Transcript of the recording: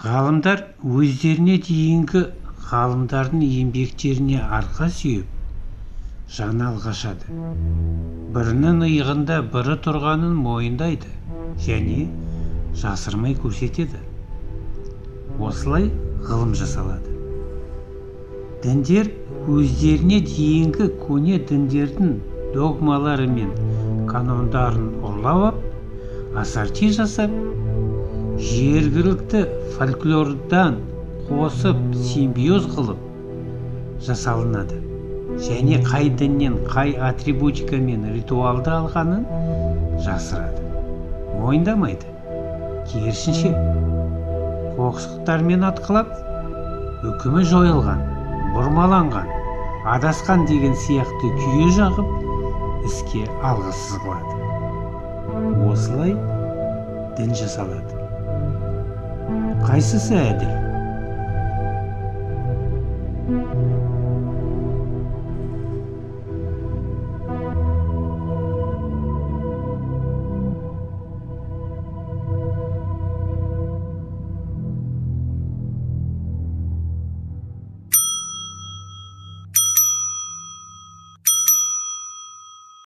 Ғалымдар өздеріне дейінгі ғалымдардың еңбектеріне арқа сүйеп, жаңалық ашады. Бірінің иығында бірі тұрғанын мойындайды және жасырмай көрсетеді. Осылай ғылым жасалады. Діндер өздеріне дейінгі көне діндердің догмалары мен канондарын ұрлап ап, ассорти жасап, жергілікті фольклордан қосып, симбиоз қылып жасалынады және қай діннен қай атрибутика мен ритуалды алғанын жасырады, мойындамайды. Керісінше, қоқсықтармен атқылап, үкімі жойылған, бұрмаланған, адасқан деген сияқты күйе жағып, іске алғысыз қылады. Осылай дін жасалады. Қайсысы әділ?